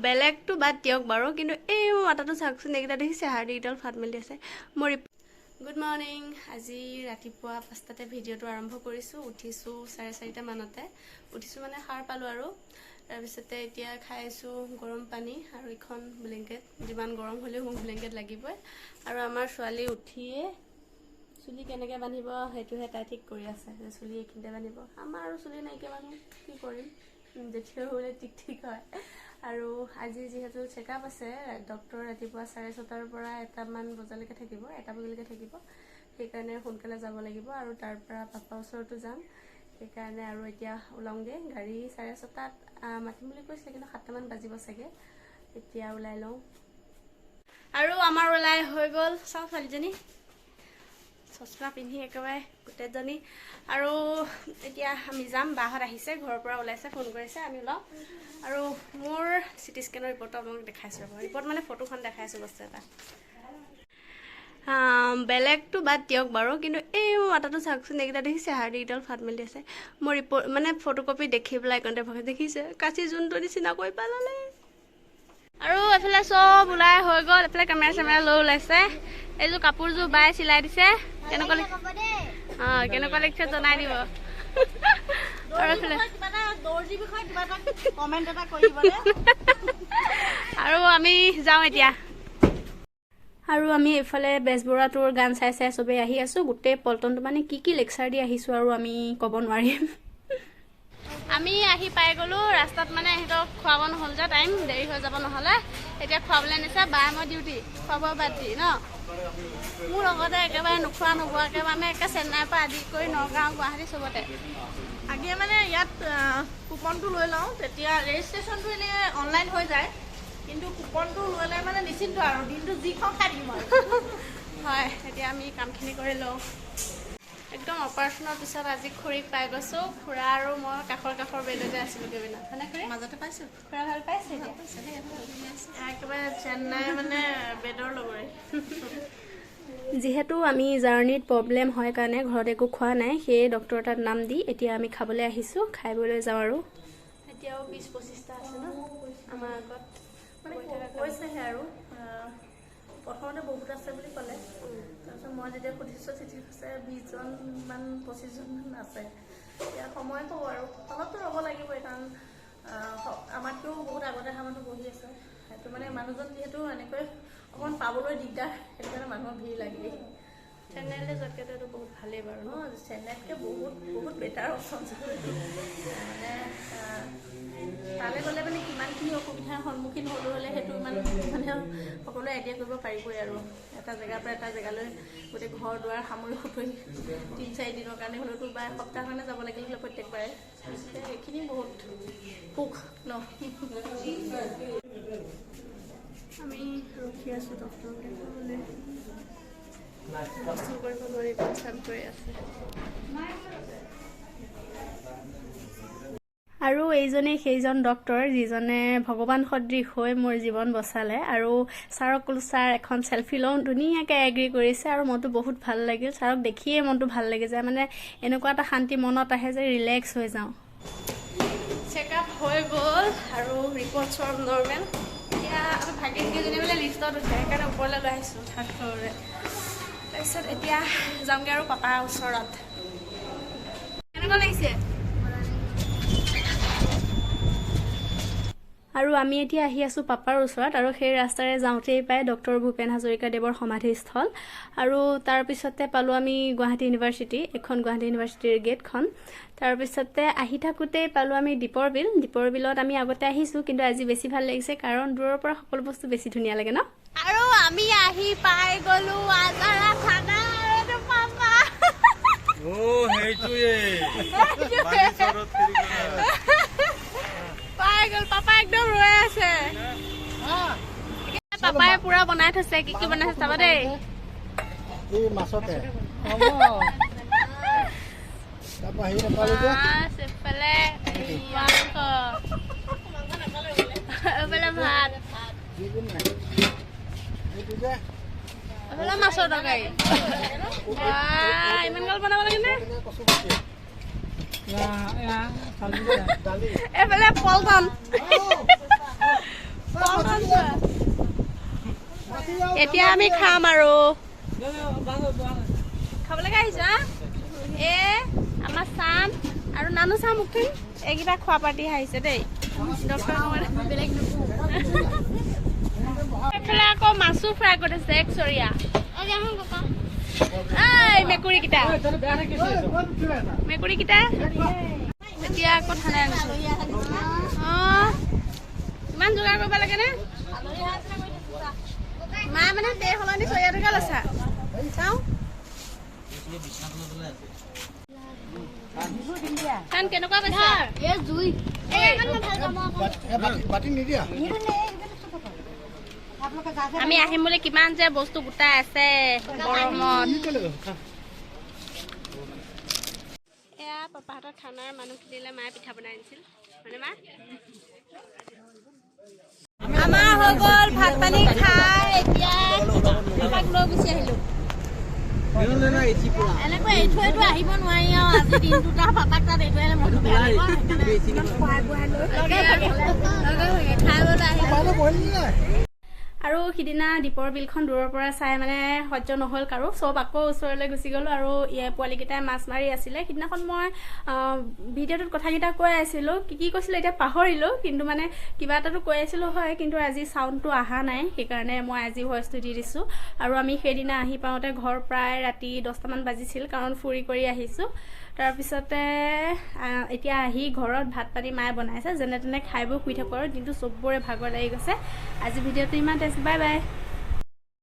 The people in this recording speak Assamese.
বেলেগটো বাদ দিয়ক বাৰু, কিন্তু এই মোৰ মাথাটো চাওকচোন, এইকেইটা দেখিছে হাৰ্ডিকেইডাল ফাট মেলি আছে। মোৰ গুড মৰ্ণিং। আজি ৰাতিপুৱা 5টাতে ভিডিঅ'টো আৰম্ভ কৰিছোঁ। উঠিছোঁ 4:30 মানতে উঠিছোঁ, মানে সাৰ পালোঁ আৰু তাৰপিছতে এতিয়া খাই আছোঁ গৰম পানী আৰু এইখন ব্লেংকেট। যিমান গৰম হ'লেও মোক ব্লেংকেট লাগিবই। আৰু আমাৰ ছোৱালী উঠিয়ে চুলি কেনেকৈ বান্ধিব সেইটোহে তাই ঠিক কৰি আছে, যে চুলি এইখিনিতে বান্ধিব। আমাৰ আৰু চুলি নাইকিয়া মানুহ, কি কৰিম, যেতিয়া বোলে ঠিক ঠিক হয়। আৰু আজি যিহেতু চেকআপ আছে, ডক্টৰ ৰাতিপুৱা 6:30ৰ পৰা 1টামান বজালৈকে থাকিব, 1টা বজালৈকে থাকিব, সেইকাৰণে সোনকালে যাব লাগিব। আৰু তাৰ পৰা পাপাৰ ওচৰতো যাম, সেইকাৰণে আৰু এতিয়া ওলাওঁগৈ। গাড়ী 6:30ত মাতিম বুলি কৈছিলে, কিন্তু 7টামান বাজিব চাগে। এতিয়া ওলাই লওঁ। আৰু আমাৰ ওলাই হৈ গ'ল। চাওঁ ছোৱালীজনী চশমা পিন্ধি একেবাৰে গোটেইজনী। আৰু এতিয়া আমি যাম, বাহঁত আহিছে, ঘৰৰ পৰা ওলাইছে, ফোন কৰিছে, আমি ওলাওঁ। আৰু মোৰ চিটি স্কেনৰ ৰিপৰ্টটো আপোনালোক দেখাইছোঁ ৰ'ব, ৰিপৰ্ট মানে ফটোখন দেখাইছোঁ বস্তু এটা। বেলেগটো বাদ দিয়ক বাৰু, কিন্তু এই মোৰ মাথাটো চাওকচোন, এইকেইটা দেখিছে হাৰ্ডিকেইডাল ফাট মেলি আছে। মোৰ ৰিপৰ্ট মানে ফটোকপি দেখি পেলাই কণ্টে ভকে দেখিছে, কাচি যোনটো নিচিনা কৰি পেলালে। আৰু এইফালে চব ওলাই হৈ গ'ল, এইফালে কেমেৰা চেমেৰা লৈ ওলাইছে। এইযোৰ কাপোৰযোৰ বাই চিলাই দিছে, কেনেকুৱা অঁ কেনেকুৱা লাগিছে জনাই দিব। আৰু আমি যাওঁ এতিয়া। আৰু আমি এইফালে বেজবৰুৱাটোৰ গান চাই চাই চবেই আহি আছোঁ। গোটেই পল্টনটো মানে কি কি লেকচাৰ দি আহিছোঁ আৰু আমি ক'ব নোৱাৰিম। আমি আহি পাই গ'লোঁ ৰাস্তাত, মানে ইহঁতক খুৱাব নহ'ল যে টাইম দেৰি হৈ যাব নহ'লে। এতিয়া খুৱাবলৈ নিছে বাই মই ডিউটি, খোৱা বোৱা বাদ দি ন মোৰ লগতে একেবাৰে নোখোৱা নোবোৱাকৈ মানে একে চেন্নাইৰ পৰা আদি কৰি নগাঁও গুৱাহাটী চবতে। আগে মানে ইয়াত কুপনটো লৈ লওঁ, তেতিয়া ৰেজিষ্ট্ৰেশ্যনটো এনেই অনলাইন হৈ যায়, কিন্তু কুপনটো ল'লে মানে নিশ্চিন্ত আৰু দিনটো যিখন খাই থাকিম আৰু। হয়, এতিয়া আমি কামখিনি কৰি লওঁ। একদম অপাৰেশ্যনৰ পিছত আজি খুৰীক পাই গৈছোঁ। খুৰা আৰু মই কাষৰ কাষৰ বেডতে আছিলোঁ কেবিনত, হয়নে খুৰী? মাজতে পাইছোঁ। খুৰা ভাল পাইছে? একেবাৰে চেন্নাই মানে বেডৰ লগৰে। যিহেতু আমি জাৰ্ণিত প্ৰব্লেম হয় কাৰণে ঘৰত একো খোৱা নাই, সেয়ে ডক্টৰৰ তাত নাম দি এতিয়া আমি খাবলৈ আহিছোঁ, খাবলৈ যাওঁ। আৰু এতিয়াও 20-25টা আছে ন আমাৰ আগত মানে কৈছেহে আৰু প্ৰথমতে বহুত আছে বুলি ক'লে, তাৰপিছত মই যেতিয়া সুধিছোঁ তেতিয়া কৈছে 20জনমান 25জনমান আছে। এতিয়া সময় ক'ব আৰু অলপতো ৰ'ব লাগিবই, কাৰণ আমাতকৈও বহুত আগতে অহা মানুহ বহি আছে। সেইটো মানে মানুহজন যিহেতু এনেকৈ অকণমান পাবলৈ দিগদাৰ, সেইটো কাৰণে মানুহৰ ভিৰ লাগেই। চেন্নাইলৈ যোৱাতকৈতো বহুত ভালেই বাৰু ন? অঁ, চেন্নাইতকৈ বহুত বহুত বেটাৰ অপশ্যন। মানে তালৈ গ'লে মানে কিমানখিনি অসুবিধাৰ সন্মুখীন হ'লো হ'লে সেইটো ইমান মানে সকলোৱে আইডিয়া কৰিব পাৰিবই আৰু। এটা জেগাৰ পৰা এটা জেগালৈ গোটেই ঘৰ দুৱাৰ সামৰি সুতৰি 3-4 দিনৰ কাৰণে হ'লেওতো বা এসপ্তাহৰ কাৰণে যাব লাগিলে হ'লে প্ৰত্যেকবাৰে এইখিনি বহুত সুখ ন। আমি ৰখি আছোঁ ডক্টৰক দেখাবলৈ, কষ্ট কৰিব নোৱাৰি চাপ কৰি আছে। আৰু এইজনেই সেইজন ডক্টৰ যিজনে ভগৱান সদৃশ হৈ মোৰ জীৱন বচালে। আৰু ছাৰক ক'লোঁ ছাৰ এখন চেলফি লওঁ, ধুনীয়াকৈ এগ্ৰি কৰিছে আৰু মনটো বহুত ভাল লাগিল। ছাৰক দেখিয়ে মনটো ভাল লাগি যায়, মানে এনেকুৱা এটা শান্তি মনত আহে যে ৰিলেক্স হৈ যাওঁ। চেকআপ হৈ গ'ল আৰু ৰিপৰ্ট চব নৰ্মেল। এতিয়া আমি ভাগিনকেইজনী মানে লিফ্টত উঠে, সেইকাৰণে ওপৰলৈ লৈ আহিছোঁ থাৰ্ড ফ্ল'ৰলৈ। তাৰপিছত এতিয়া যামগৈ আৰু পাপাৰ ওচৰত। কেনেকুৱা লাগিছে? আৰু আমি এতিয়া আহি আছোঁ পাপাৰ ওচৰত। আৰু সেই ৰাস্তাৰে যাওঁতেই পাই ডক্টৰ ভূপেন হাজৰিকাদেৱৰ সমাধিস্থল। আৰু তাৰপিছতে পালোঁ আমি গুৱাহাটী ইউনিভাৰ্চিটি, এইখন গুৱাহাটী ইউনিভাৰ্চিটিৰ গেটখন। তাৰপিছতে আহি থাকোঁতেই পালোঁ আমি দীপৰ বিল। দীপৰ বিলত আমি আগতে আহিছোঁ, কিন্তু আজি বেছি ভাল লাগিছে কাৰণ দূৰৰ পৰা সকলো বস্তু বেছি ধুনীয়া লাগে ন। আৰু আমি আহি পাই গ'লোঁ আজাৰা থানা। পাপা পাই গ'ল, পাপা একদম ৰৈ আছে। পাপাই পুৰা বনাই থৈছে, কি কি বনাইছে চাব দেই। মাছ এইফালে, মাংস এইফালে, ভাত এইফালে, মাছৰ তৰকাৰী। ইমান গাল বনাব লাগে নে? এইফালে পল্টন। এতিয়া আমি খাম আৰু খাবলৈকে আহিছো। এ আমাৰ চাম আৰু নানু চাম মুখখন এইকেইটা খোৱা পাৰ্টি আহিছে দেই। এইফালে আকৌ মাছো ফ্ৰাই কৰি থৈছে এক চৰিয়া। মেকুৰীকেইটা মেকুৰীকেইটা এতিয়া আকৌ ঠাণ্ডাই আনিছো। ইমান যোগাৰ কৰিব লাগে নে? মা মানে তে সলনি চৰিয়াটোকে লৈছা। চাওঁ কেনেকুৱা পাইছা? আমি আহিম বুলি কিমান যে বস্তু গোটাই আছে গৰমত। এয়া পাপাহঁতৰ খানাৰ মানুহখিনিলে মায়ে পিঠা বনাই আনিছিল। মানে মা আমাৰ হৈ গ'ল ভাত পানী খাই এতিয়া পাপাক লৈ গুচি আহিলো। এনেকৈ এৰি থৈতো আহিব নোৱাৰি আৰু আজি দিনটো তাৰ পাপাক তাত এৰি থৈ আহিলে মনটো বেয়া লাগিব। আৰু সিদিনা দীপৰ বিলখন দূৰৰ পৰা চাই মানে সহ্য নহ'ল কাৰো, চব আকৌ ওচৰলৈ গুচি গ'লোঁ। আৰু পোৱালিকেইটাই মাছ মাৰি আছিলে। সিদিনাখন মই ভিডিঅ'টোত কথাকেইটা কৈ আছিলোঁ, কি কি কৈছিলোঁ এতিয়া পাহৰিলোঁ, কিন্তু মানে কিবা এটাতো কৈ আছিলোঁ হয়, কিন্তু আজি চাউণ্ডটো অহা নাই, সেইকাৰণে মই আজি ভইচটো দি দিছোঁ। আৰু আমি সেইদিনা আহি পাওঁতে ঘৰ প্ৰায় ৰাতি 10টামান বাজিছিল, কাৰণ ফুৰি কৰি আহিছোঁ। তাৰপিছতে এতিয়া আহি ঘৰত ভাত পানী মায়ে বনাইছে, যেনে তেনে খাই বৈ শুই থাকোঁ আৰু দিনটো চবৰে ভাগৰ লাগি গৈছে। আজি ভিডিঅ'টো ইমানতে, বাই বাই।